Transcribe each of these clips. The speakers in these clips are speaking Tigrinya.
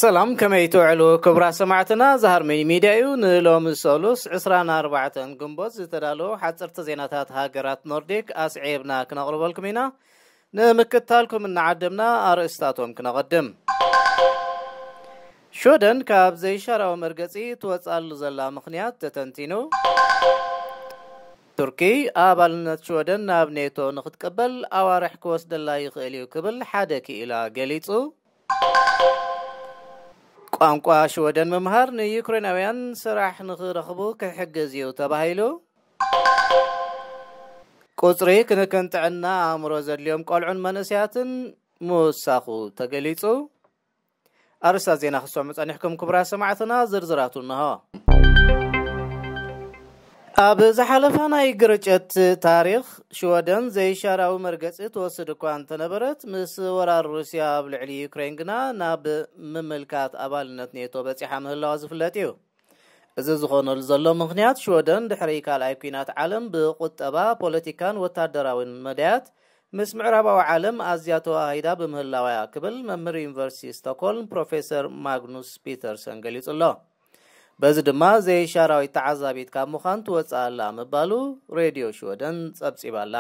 ሰላም፣ ከመይ ትውዕሉ ክቡራት ሰማዕትና? ዛሃር ሚኒ ሚድያ እዩ። ንሎሚ ሰሉስ ዕስራን ኣርባዕተን ግንቦት ዝተዳለዉ ሓፀርቲ ዜናታት ሃገራት ኖርዲክ ኣስዒብና ክነቕርበልኩም ኢና። ንምክትታልኩም እናዓደምና ኣርእስታቶም ክነቐድም። ሽወደን ካብ ዘይሻራዊ መርገፂ ትወፅኣሉ ዘላ ምኽንያት ተተንቲኑ። ቱርኪ ኣባልነት ሽወደን ናብ ኔቶ ንክትቅበል ኣዋርሕ ክወስደላ ይኽእል እዩ ክብል ሓደ ክኢላ ገሊጹ። ቋንቋ ሽወደን ምምሃር ንዩክሬናውያን ስራሕ ንኽረኽቡ ክሕግዝ እዩ ተባሂሉ። ቁጽሪ ክንክን ጥዕና ኣእምሮ ዘድልዮም ቆልዑን መንእሰያትን ምውሳኹ ተገሊጹ። ኣርእስታት ዜና ክሰምዑ ጸኒሕኩም ክቡራት ሰማዕትና፣ ዝርዝራቱ እንሆ። ኣብ ዝሓለፈ ናይ ግርጭት ታሪኽ ሽወደን ዘይሻራዊ መርገጺ ትወስድ እኳ እንተነበረት፣ ምስ ወራር ሩስያ ኣብ ልዕሊ ዩክሬን ግና ናብ ምምልካት ኣባልነት ኔቶ በጺሓ ምህላዋ ዝፍለጥ እዩ። እዚ ዝኾነሉ ዘሎ ምኽንያት ሽወደን ድሕሪ ካልኣይ ኲናት ዓለም ብቁጠባ፣ ፖለቲካን ወታደራዊን መዳያት ምስ ምዕራባዊ ዓለም ኣዝያ ተዋሃሂዳ ብምህላዋ እያ ክብል መምህር ዩኒቨርሲቲ ስቶክሆልም ፕሮፌሰር ማግኑስ ፒተርሰን ገሊጹ ኣሎ። በዚ ድማ ዘይሻራዊት ተዓዛቢት ካብ ምዃን ትወጽእ ኣላ ምባሉ ሬድዮ ሽወደን ጸብጺባ ኣላ።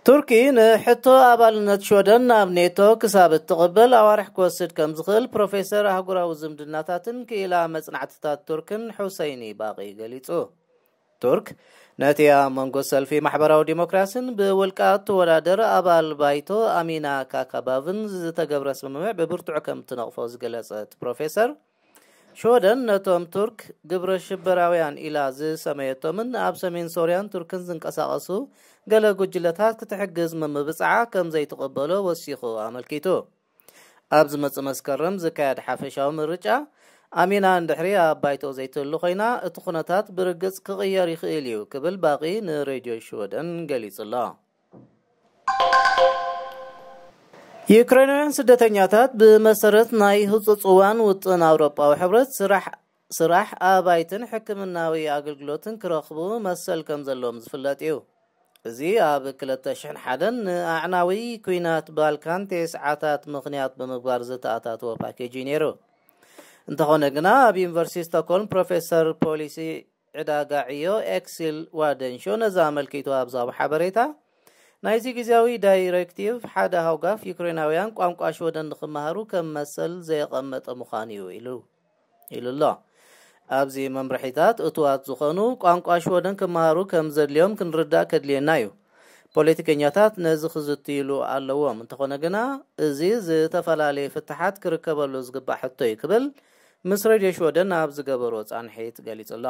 ቱርኪ ንሕቶ ኣባልነት ሽወደን ናብ ኔቶ ክሳብ እትቕበል ኣዋርሕ ክወስድ ከም ዝኽእል ፕሮፌሰር ኣህጉራዊ ዝምድናታትን ክኢላ መጽናዕትታት ቱርክን ሑሰይኒ ባቂ ገሊጹ። ቱርክ ነቲ ኣብ መንጎ ሰልፊ ማሕበራዊ ዲሞክራሲን ብውልቃ እትወዳደር ኣባል ባይቶ ኣሚና ካካባቭን ዝተገብረ ስምምዕ ብብርቱዕ ከም እትነቕፎ ዝገለጸት ፕሮፌሰር፣ ሽወደን ነቶም ቱርክ ግብረ ሽበራውያን ኢላ ዝሰመየቶምን ኣብ ሰሜን ሶርያን ቱርክን ዝንቀሳቐሱ ገለ ጉጅለታት ክትሕግዝ ምምብጻዓ ከም ዘይትቕበሎ ወሲኹ ኣመልኪቱ። ኣብ ዝመጽእ መስከረም ዝካየድ ሓፈሻዊ ምርጫ ኣሚና እንድሕሪ ኣብ ባይቶ ዘይትህሉ ኮይና፣ እቲ ኩነታት ብርግጽ ክቕየር ይኽእል እዩ ክብል ባቂ ንሬድዮ ሽወደን ገሊጹ ኣሎ። ዩክሬናውያን ስደተኛታት ብመሰረት ናይ ህጹጽ እዋን ውጥን ኣውሮጳዊ ሕብረት ስራሕ፣ ስራሕ ኣባይትን ሕክምናዊ ኣገልግሎትን ክረኽቡ መሰል ከም ዘለዎም ዝፍለጥ እዩ። እዚ ኣብ ክልተ ሽሕን ሓደን ንኣዕናዊ ኲናት ባልካን ተስዓታት ምኽንያት ብምግባር ዝተኣታተወ ፓኬጅ እዩ ነይሩ። እንተኾነ ግና ኣብ ዩኒቨርሲቲ ስቶክሆልም ፕሮፌሰር ፖሊሲ ዕዳጋ ዕዮ ኤክሲል ዋደንሾ ነዚ ኣመልኪቱ ኣብ ዝሃቦ ሓበሬታ፣ ናይዚ ግዜያዊ ዳይሬክቲቭ ሓደ ሃውጋፍ ዩክሬናውያን ቋንቋ ሽወደን ንኽመሃሩ ከም መሰል ዘየቐመጠ ምዃኑ እዩ ኢሉ፣ ኢሉ ኣሎ። ኣብዚ መምርሒታት እቱዋት ዝኾኑ ቋንቋ ሽወደን ክመሃሩ ከም ዘድልዮም ክንርዳእ ከድልየና እዩ። ፖለቲከኛታት ነዚ ክዝትይሉ ኣለዎም። እንተኾነ ግና እዚ ዝተፈላለየ ፍትሓት ክርከበሉ ዝግባእ ሕቶ እዩ ክብል ምስ ሬድዮ ሽወደን ኣብ ዝገበሮ ጻንሒት ገሊጹ ኣሎ።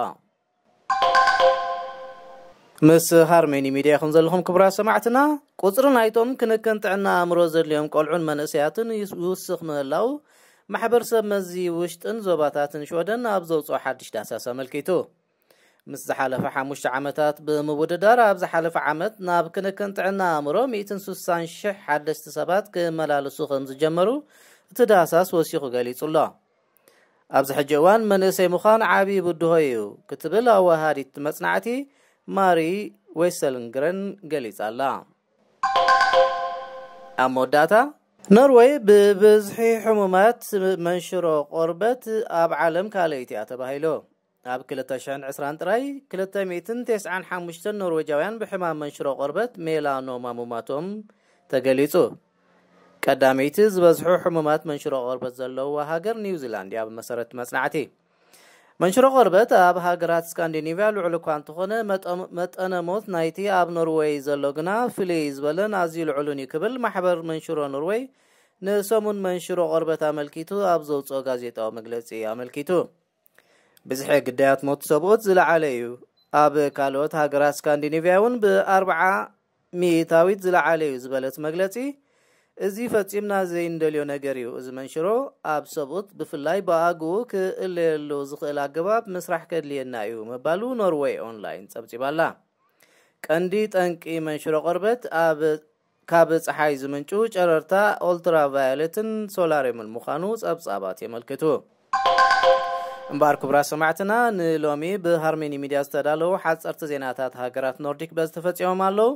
ምስ ሃርሜኒ ሚድያ ኢኹም ዘለኹም ክቡራት ሰማዕትና። ቁጽሪ ናይቶም ክንክን ጥዕና ኣእምሮ ዘድልዮም ቆልዑን መንእሰያትን ይስ-፣ ይውስኽ ምህላው ማሕበር ሰብ መዚ ውሽጥን ዞባታትን ሽወደን ኣብ ዘውፅኦ ሓድሽ ዳህሳስ ኣመልኪቱ። ምስ ዝሓለፈ ሓሙሽተ ዓመታት ብምውድዳር፣ ኣብ ዝሓለፈ ዓመት ናብ ክንክን ጥዕና ኣእምሮ ሚእትን ስሳን ሽሕ ሓደስቲ ሰባት ክመላለሱ ከም ዝጀመሩ እቲ ዳህሳስ ወሲኹ ገሊጹ ኣሎ። ኣብዚ ሕጂ እዋን መንእሰይ ምዃን ዓብዪ ብድሆ እዩ ክትብል ኣወሃዲት መጽናዕቲ ማሪ ዌሰልንግረን ገሊጻ ኣላ። ኣብ መወዳእታ፣ ኖርወይ ብብዝሒ ሕሙማት መንሽሮ ቆርበት ኣብ ዓለም ካልኣይቲ እያ ተባሂሉ። ኣብ ክልተ ሽሕን ዕስራን ጥራይ ክልተ ሚእትን ተስዓን ሓሙሽተን ኖርዌጃውያን ብሕማም መንሽሮ ቆርበት ሜላኖማ ምማቶም ተገሊጹ። ቀዳመይቲ ዝበዝሑ ሕሙማት መንሽሮ ቆርበት ዘለዋ ሃገር ኒውዚላንድ እያ፣ ብመሰረት መጽናዕቲ። መንሽሮ ቆርበት ኣብ ሃገራት ስካንዲኔቭያ ልዑል እኳ እንተኾነ፣ መጠ-፣ መጠነ ሞት ናይቲ ኣብ ኖርዌይ ዘሎ ግና ፍልይ ዝበለን ኣዝዩ ልዑልን እዩ ክብል ማሕበር መንሽሮ ኖርዌይ ንሰሙን መንሽሮ ቆርበት ኣመልኪቱ ኣብ ዘውፅኦ ጋዜጣዊ መግለፂ ኣመልኪቱ። ብዝሒ ግዳያት ሞት ሰብኡት ዝለዓለ እዩ። ኣብ ካልኦት ሃገራት ስካንዲኔቭያ እውን ብኣርብዓ ሚእታዊት ዝለዓለ እዩ ዝበለት መግለፂ፣ እዚ ፈጺምና ዘይንደልዮ ነገር እዩ። እዚ መንሽሮ ኣብ ሰብኡት ብፍላይ ብኣግኡ ክእለየሉ ዝኽእል ኣገባብ ምስራሕ ከድልየና እዩ ምባሉ ኖርዌይ ኦንላይን ጸብጺባላ። ቀንዲ ጠንቂ መንሽሮ ቆርበት ኣብ፣ ካብ ጸሓይ ዝምንጩ ጨረርታ ኦልትራቫዮሌትን ሶላርየምን ምዃኑ ጸብጻባት የመልክቱ። እምበኣር ክቡራት ሰማዕትና፣ ንሎሚ ብሃርመኒ ሚድያ ዝተዳለዉ ሓፀርቲ ዜናታት ሃገራት ኖርዲክ በዚ ተፈፂሞም ኣለዉ።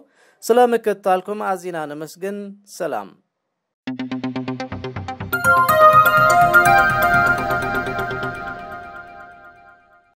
ስለ ምክትታልኩም ኣዚና ነመስግን። ሰላም።